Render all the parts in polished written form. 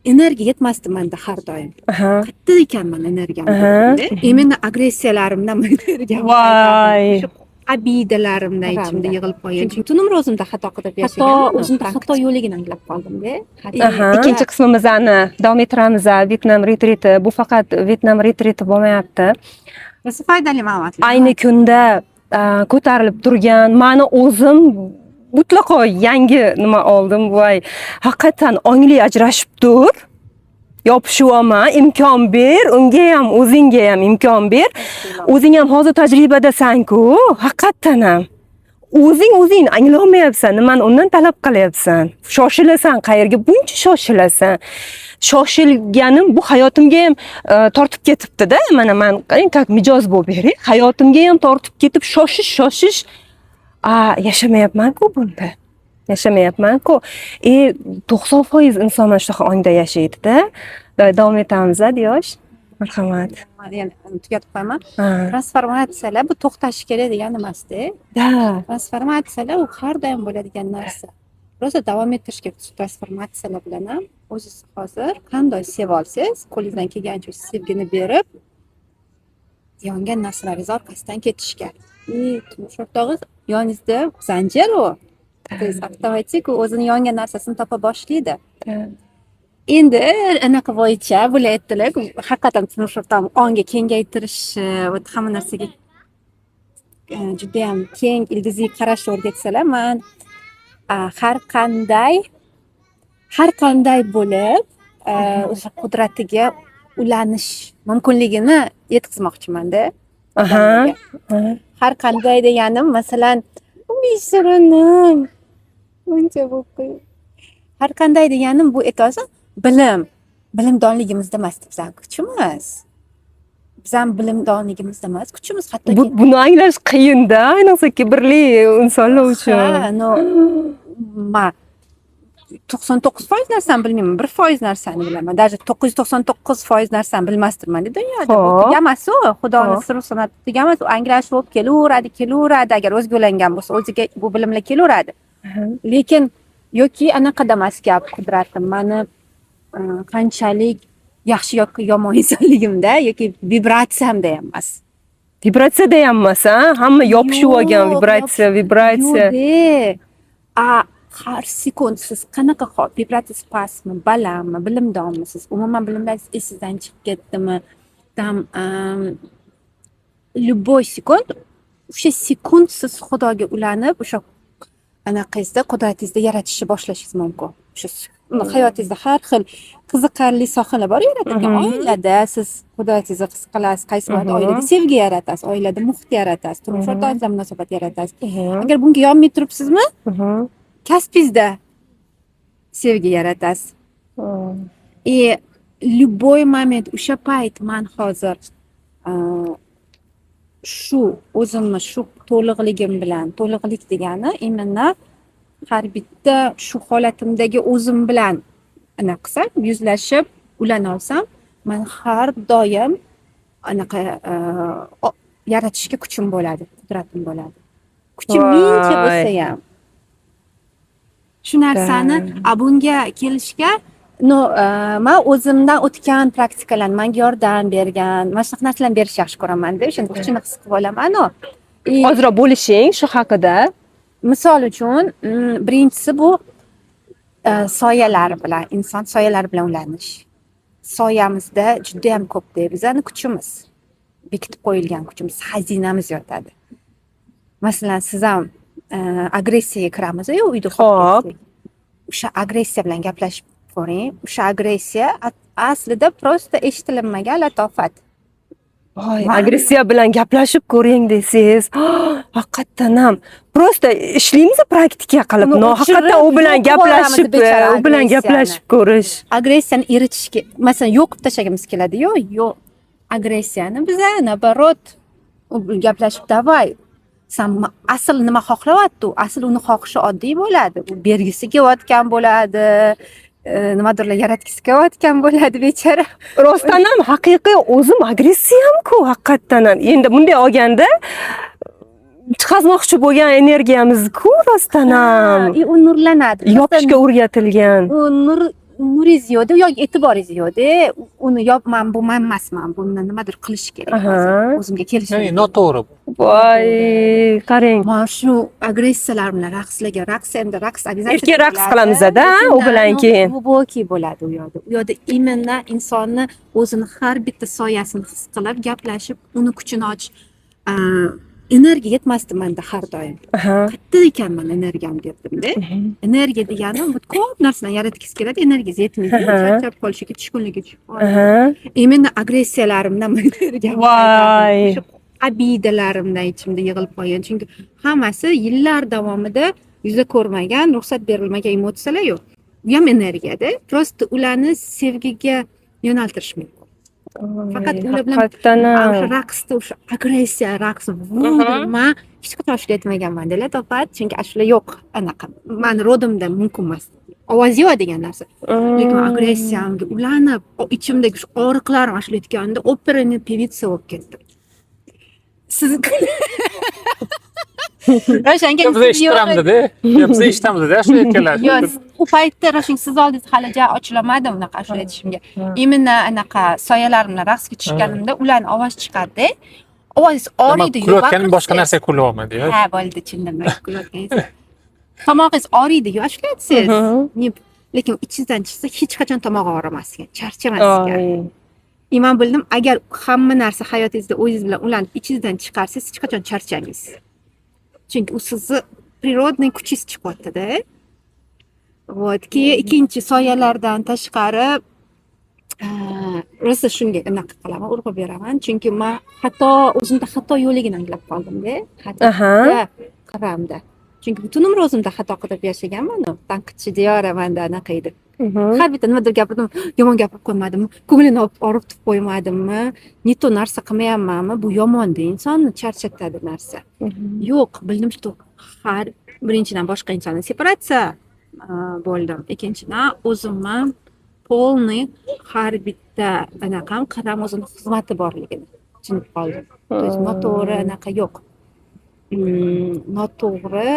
Energiya yetmasdi manda har doim. Qayerda ekanman energiyam? Именно agressiyalarimdan energiyam. Voy. O'sha обида larimdan ichimda yig'ilib qolgan. Chunki butun umr o'zimda xato qilib Hatto yashaganman. O'zimda xato yo'qligini anglab qoldimda. Ikkinchi qismimizni davom ettiramiz. Vyetnam retriti. Bu faqat Vyetnam retriti bo'lmayapti. Rosa foydali ma'lumotlar. Ayni kunda ko'tarilib turgan, mani o'zim mutlaqo yangi nima oldim. Voy, haqiqatdan ongli ajrashib tur. Yopishib olma, imkon ber, unga ham, o'zingga ham imkon ber. O'zing ham hozir tajribadasan-ku, haqiqatdan ham. O'zing o'zingni anglolmayapsan, nimani undan talab qilyapsan? Shoshilasan, qayerga buncha shoshilasan? Shoshilganim bu hayotimga ham tortib ketibdi-da. Mana man qarang, как mijoz bo'lib beray. Hayotimga ham tortib ketib, shoshish, shoshish. A, yashamayapman-ku bunda. Yashamayapman-ku. E 90% inson mana shunaqa ongda yashaydi-da. Davom etamiz, Diyosh. Marhamat. Yana tugatib qo'yaman. Ha. Transformatsiyalar bu to'xtashi kerak degani emasda. Да. Transformatsiyalar u har doim bo'ladigan narsa. Просто davom ettirish kerak transformatsiyalar bilan ham. O'zingiz hozir qanday seva olsangiz, qo'lingizdan kelgancha sevgini berib, yongan narsalaringiz orqasidan ketishga. И turmush o'rtog'ingiz yoningizda zanjir u. То есть avtomatik u o'zini yongan narsasini topa boshlaydi. Да. Endi anaqa bo'yicha bular aytdilar, haqiqatan turmush o'rtog'im ongi kengaytirish, вот hamma narsaga judayam keng ildiziy qarashni o'rgatsalar, man har qanday bo'lib o'sha qudratiga ulanish mumkinligini yetkazmoqchimanda odamlarga. Har qanday deganim, masalan, beshironim buncha bo'lib qo'yib. Har qanday deganim bu aytyapsan, bilim. Bilimdonligimizda emas bizani kuchimiz. Bizani bilimdonligimizda emas kuchimiz, hattoki Buni anglash qiyinda, ayniqsa kibrli insonlar uchun. Ha, но, ma 99% narsani bilmayman, 1% narsani bilaman. Даже 999% narsani bilmasdirman dunyoda. Bu tugamas u, Xudoni sir san'ati tugamas. U anglash bo'lib kelaveradi, kelaveradi. Agar o'ziga ulangan bo'lsa, o'ziga bu bilimlar kelaveradi. Lekin yoki anaqada emas gap, qudratim mani qanchalik yaxshi yoki yomon insonligimda yoki vibratsiyamda ham emas. Vibratsiyada ham emas, a? Hamma yopishib olgan Yo'q, vibratsiya, vibratsiya. Yo'q, a har sekund siz qanaqa vibratsiyasi pastmi, balandmi, bilimdonmisiz, umuman bilimlaringiz esingizdan chiqib ketdimi, там любой sekund, o'sha sekund siz Xudoga ulanib, o'sha anaqangizda, qudratingizda yaratishni boshlashingiz mumkin. O'sha hayotingizda har xil qiziqarli sohalar bor yaratilgan. Oilada siz qudratingizni his qilasiz, qaysi biroda oilada sevgi yaratasiz, oilada muhit yaratasiz, turmush o'rtog'ingiz bilan munosabat yaratasiz. Agar bunga yonmay turibsizmi, kasbingizda sevgi yaratasiz. И любой момент o'sha payt man hozir shu o'zimni shu to'liqligim bilan, to'liqlik degani именно har bitta shu holatimdagi o'zim bilan anaqa qilsam, yuzlashib ulana olsam, man har doim anaqa yaratishga kuchim bo'ladi, qudratim bo'ladi. Kuchim mingcha Voy. bo'lsa ham. Shu narsani a bunga kelishga, но, man o'zimdan o'tgan praktikalarni, manga yordam bergan, mana shunaqa narsalarni berishni yaxshi ko'ramanda, o'shani kuchini his qilib olamanu. И Ozroq bo'lishing shu haqida. Misol uchun, birinchisi bu soyalar bilan, inson soyalari bilan ulanish. Soyamizda judayam ko'pda bizani kuchimiz, bekitib qo'yilgan kuchimiz, xazinamiz yotadi. Masalan, siz ham agressiyaga kiramiz-yu uyda uxlab ketsak. O'sha agressiya bilan gaplashib ko'ring. O'sha agressiya aslida просто eshitilinmagan latofat. Voy, agressiya bilan gaplashib ko'ring desangiz, haqiqatdan ham просто ishlaymiz praktika qilib, Uni но haqiqatdan u o'chirib, bilan yo'q qilib yuboramiz gaplashib, bechora u bilan agressiyani. gaplashib ko'rish. Agressiyani eritishga, masalan, yo'q qilib tashlagimiz keladi-yu, yo'q. Agressiyani biza наоборот u bilan gaplashib, давай, san asl nima xohlayapti u? Asl uni xohishi oddiy bo'ladi. U bergisi kelayotgan bo'ladi, nimadirlar yaratgisi kelayotgan bo'ladi bechora. Rostdan ham haqiqiy o'zim agressiyam-ku haqiqatdan ham. Endi bunday olganda chiqazmoqchi bo'lgan energiyamiz-ku rostdan ham. И u nurlanadi. Yopishga o'rgatilgan. U nur Nuringiz yo'qda yoki e'tiboringiz yo'qda, uni yop, man bu man emasman, buni nimadir qilish kerak hozir, o'zimga kelishim Ya'ni kerak. Noto'g'ri bu. Voy, qarang. Mana shu agressiyalar bilan raqslarga, raqs endi raqs обязательно Erkin raqs bo'ladi. qilamiz-da, u bilan keyin. Глубокий bo'ladi u yoqda. U yoqda именно insonni o'zini har bitta soyasini his qilib, gaplashib, uni kuchini ochish, energiya yetmasdi manda har doim. Qayerda ekanman energiyam derdimda. Energiya degani bu ko'p narsadan yaratgisi keladi, energiyangiz yetmaydi, charchab qolishiga, tushkunlikka tushib qolish. Именно agressiyalarimdan energiyam Voy. o'sha обида larimdan ichimda yig'ilib qolgan, chunki hammasi yillar davomida yuza ko'rmagan, ruxsat berilmagan emotsiyalar yo'q, bu ham energiyada, просто ularni sevgiga yo'naltirish mumkin faqat ular bilan. Haqiqatdan O'sha raqsda o'sha agressiya raqs, man hech qachon ashula aytmaganman topadi, chunki ashula yo'q, anaqa mani род imda mumkin emas, ovoz yo'q degan narsa. Lekin agressiyamga ulanib, ichimdagi shu og'riqlarim ashula aytganda оперный певица bo'lib ketdim. Siz Ravshanga Biz eshittiramizda, biz eshitamizda shu aytganlar. Yo'q, u paytda, Ravshan, siz oldingiz hali ja ochilolmadim unaqa ashula aytishimga. Именно anaqa soyalar bilan raqsga tushganimda ularni ovoz chiqardi, ovozingiz og'riydi. Kulayotganim boshqa narsaga kulyapman. Ha, bo'ldi, tushundim kulayotganingiz. Tomog'ingiz og'riydi-yu ashula aytsangiz. Lekin ichingizdan chiqsa, hech qachon tomog'i og'rimas ekan, charchamas ekan. И man bildim, agar hamma narsa hayotingizda o'zingiz bilan ulanib, ichingizdan chiqarsangiz, hech qachon charchamaysiz, chunki u sizni природный kuchingiz chiqyaptida. Вот keyin ikkinchi soyalardan tashqari, rosa shunga anaqa qilaman, urg'u beraman, chunki man xato, o'zimda xato yo'qligini anglab qoldimda, xato qiramda, chunki butun umr o'zimda xato qilib yashaganman. Tanqidchi Diyora manda anaqa edi. Har bitta nimadir gapirdim, yomon gapirib qo'ymadimmi, ko'nglini og'ritib qo'ymadimmi, не то narsa qilmayapmanmi, bu yomonda, insonni charchatadi narsa. Yo'q, bildim, что har birinchidan boshqa insonni separatsiya bo'ldim, ikkinchidan o'zimni полный har bitta anaqam, qadam o'zini xizmati borligini tushunib qoldim. То есть noto'g'ri anaqa yo'q. Noto'g'ri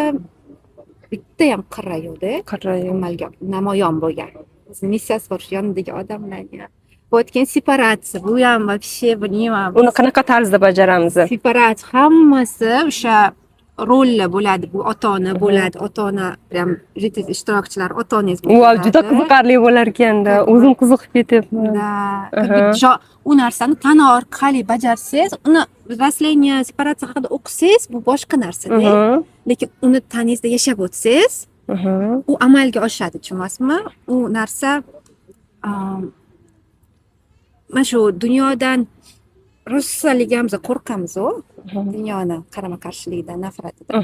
bittayam qirra yo'qda. Qirra yo'q. Amalga namoyon bo'lgan o'zini missiyasi bor shu yonidagi odamlarga. Вот keyin separatsiya, bu ham вообще bilmayman. Uni qanaqa tarzda bajaramiz? Separatsiya hammasi o'sha rollar bo'ladi, bu ota ona bo'ladi, ota ona прям retrit ishtirokchilari ota onangiz Voy, juda qiziqarli bo'lar ekanda, o'zim qiziqib ketyapman. Да, u narsani tana orqali bajarsangiz, uni взросление, separatsiya haqida o'qisangiz, bu boshqa narsada, lekin uni tanangizda yashab o'tsangiz, u amalga oshadi, tushunyapsizmi? U narsa mana shu dunyodan rosalik ham biz qo'rqamizu, dunyoni qarama qarshiligidan, nafratidan,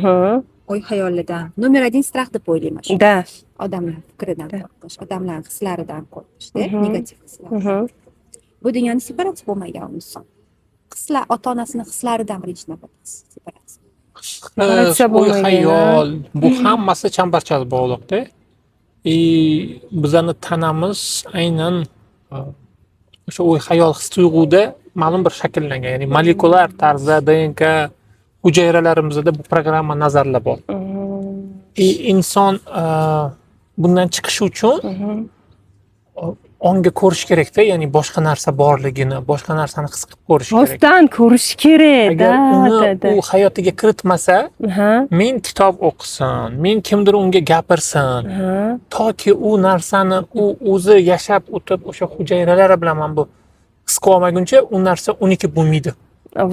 o'y xayolidan номер один страх deb o'ylayman shu. Odamlar fikridan qo'rqish, odamlar hislaridan qo'rqishda, negativ hislar. Bu dunyoni separatsiya bo'lmagan inson hislar, ota onasini hislaridan birinchi navbatda separatsiya. Separatsiya O'y bo'lmagan, xayol, bu hammasi chambarchas bog'liqda. И bizani tanamiz aynan o'sha o'y xayol, his tuyg'uda ma'lum bir shakllangan, ya'ni molekulyar tarzda ДНК hujayralarimizda bu programma nazarda bor. И inson bundan chiqish uchun onga ko'rish kerakda, ya'ni boshqa narsa borligini, boshqa narsani his qilib ko'rish kerak. Rostdan ko'rish kerak. Agar uni da da u hayotiga kiritmasa, ming kitob o'qisin, ming kimdir unga gapirsin, toki u narsani u o'zi yashab o'tib, o'sha hujayralari bilan mana bu his qilib olmaguncha, u narsa uniki bo'lmaydi.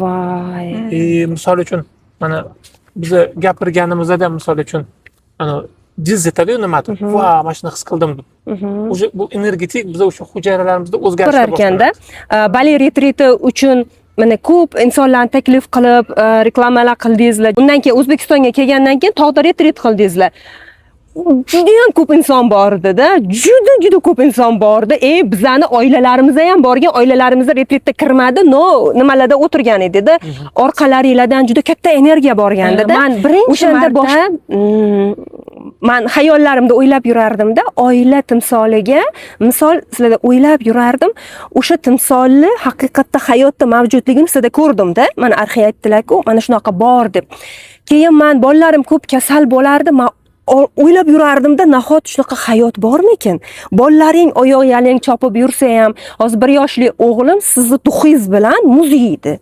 Voy. И misol uchun, mana biza gapirganimizda, misol uchun, ana jiz etadiyu nimadir, va mana shuni his qildim deb, уже bu energetik biza o'sha hujayralarimizda o'zgarishlar Ko'rar ekanda, Bali retriti uchun mana ko'p insonlarni taklif qilib, reklamalar qildingizlar. Undan keyin O'zbekistonga kelgandan keyin tog'da retrit qildingizlar. Judayam ko'p inson bor edida, juda juda ko'p inson bor edi. Bizani oilalarimizda ham borgan, oilalarimizda retritda kirmadi, но nimalarda o'tirgan edida. Orqalaringlardan juda katta energiya borgandida. Man birinchi o'shanda marta man xayollarimda o'ylab yurardimda, oila timsoliga misol sizlarda o'ylab yurardim. O'sha timsolni haqiqatda hayotda mavjudligini sizlarda ko'rdimda. Mana arxiy aytdilar-ku, mana shunaqa bor deb. Keyin man bolalarim ko'p kasal bo'lardi, man O'ylab yurardimda, nahot shunaqa hayot bormikin? Bolalaring oyoq yalang chopib yursa ham, hozir 1 yoshli o'g'lim sizni дух ingiz bilan muz yeydi.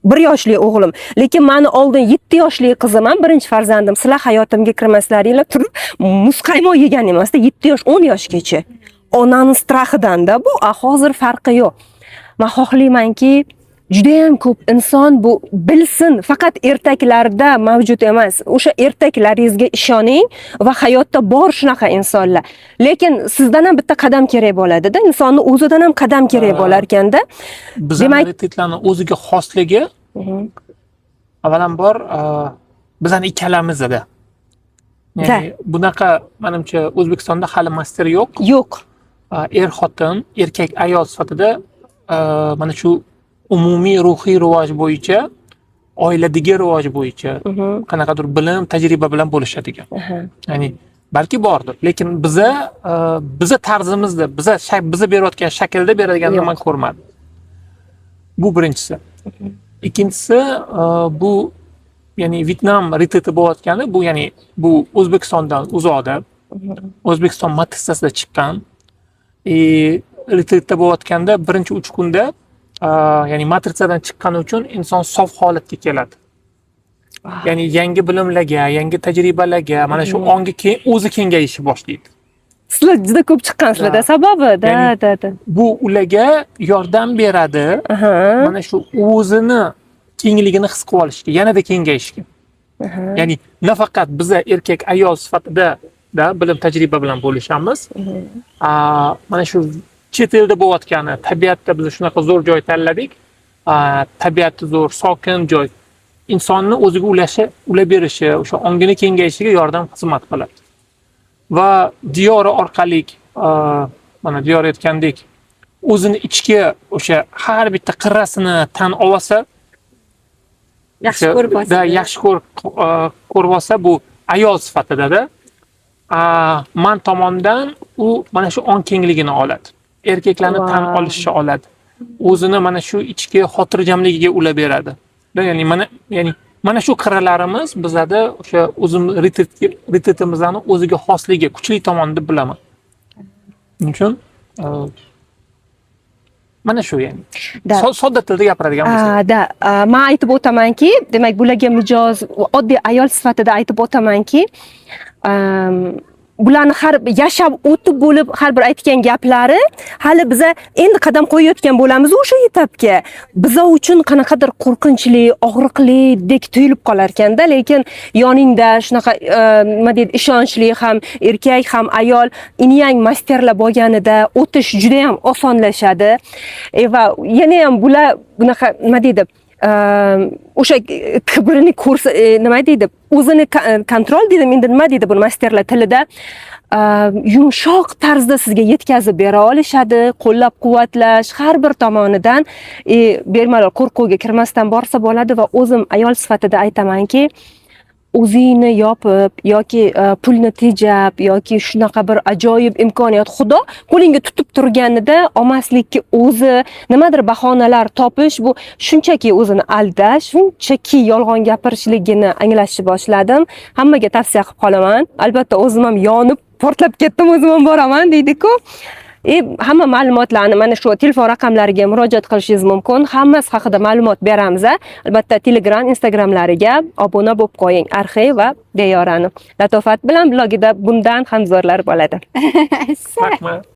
1 yoshli o'g'lim. Lekin mani oldin 7 yoshli qizim ham, birinchi farzandim, sizlar hayotimga kirmaslaringlar turib muzqaymoq yegan emasda, 7 yosh, 10 yoshgacha. Onani страх idanda bu, a hozir farqi yo'q. Man xohlaymanki, judayam ko'p inson bu bilsin, faqat ertaklarda mavjud emas. O'sha ertaklaringizga ishoning va hayotda bor shunaqa insonlar. Lekin sizdan ham bitta qadam kerak bo'ladida, insonni o'zidan ham qadam kerak bo'lar ekanda. Bizani retritlarni o'ziga xosligi, avvalambor, bizani ikkalamizda. Ya'ni bunaqa, manimcha, O'zbekistonda hali master yo'q. Yo'q. Er xotin, erkak ayol sifatida mana shu umumiy ruhiy rivoj bo'yicha, oiladagi rivoj bo'yicha qanaqadir bilim, tajriba bilan bo'lishadigan. Ya'ni balki bordir, lekin biza tarzimizda, biza berayotgan shaklda beradiganini Yo'q. man ko'rmadim. Bu birinchisi. Ikkinchisi, bu ya'ni Vyetnam retriti bo'layotgani, bu ya'ni bu O'zbekistondan uzoqda, O'zbekiston matritsasida chiqqan. Retritda bo'layotganda birinchi 3 kunda, ya'ni matritsadan chiqqani uchun inson sof holatga keladi. Ya'ni yangi bilimlarga, yangi tajribalarga, mana shu ongi o'zi kengayishni boshlaydi. Sizlar juda ko'p chiqqansizlarda, sababi da, Ya'ni da. bu ularga yordam beradi. Mana shu o'zini kengligini his qilib olishga, yanada kengayishga. Ya'ni nafaqat biza erkak ayol sifatida da bilim, tajriba bilan bo'lishamiz. Mana shu chet elda bo'layotgani, tabiatda biz shunaqa zo'r joy tanladik. Tabiati zo'r, sokin joy. Insonni o'ziga ulashi, ulab berishi, o'sha ongini kengayishiga yordam, xizmat qiladi. Va Diyora orqali, mana Diyora aytgandek, o'zini ichki o'sha har bitta qirrasini tan olsa, Yaxshi ko'rib olsa. Da, yaxshi ko'rib olsa, bu ayol sifatida-da, man tomondan u mana shu ong kengligini oladi. Erkaklarni tan olishni oladi. O'zini mana shu ichki xotirjamligiga ulab beradi. Da, ya'ni mana shu qirralarimiz bizada o'sha o'zim retritimizni o'ziga xosligi, kuchli tomoni deb bilaman. Shuning uchun mana shu, ya'ni. Da. Sodda tilda gapiradigan bo'lsak. Da, man aytib o'tamanki, demak, bularga mijoz, oddiy ayol sifatida aytib o'tamanki, bularni har yashab o'tib bo'lib, har bir aytgan gaplari, hali biza endi qadam qo'yayotgan bo'lamiz o'sha etapga. Biza uchun qanaqadir qo'rqinchli, og'riqlidek tuyulib qolar ekanda, lekin yoningda shunaqa nima deydi, ishonchli ham erkak, ham ayol, yin-yang masterlar bo'lganida o'tish juda ham osonlashadi. Va yana ham bular bunaqa, nima deydi, o'sha kibrini ko'rsa, nima deydi, o'zini контроль deydi endi, nima deydi buni masterlar tilida, yumshoq tarzda sizga yetkazib bera olishadi, qo'llab quvvatlash har bir tomonidan, bemalol qo'rquvga kirmasdan borsa bo'ladi. Va o'zim ayol sifatida aytamanki, o'zingni yopib yoki pulni tejab yoki shunaqa bir ajoyib imkoniyat Xudo qo'lingga tutib turganida olmaslikka o'zi nimadir bahonalar topish, bu shunchaki o'zini aldash, shunchaki yolg'on gapirishligini anglashni boshladim. Hammaga tavsiya qilib qolaman albatta, o'zim ham yonib portlab ketdim, o'zim ham boraman deydiku. Hamma ma'lumotlarni mana shu telefon raqamlariga murojaat qilishingiz mumkin. Hammasi haqida ma'lumot beramiz. Albatta, Telegram, Instagramlariga obuna bo'lib qo'ying Arxi va Diyorani. Latofat bilan blogida bundan ham zo'rlar bo'ladi. Rahmat.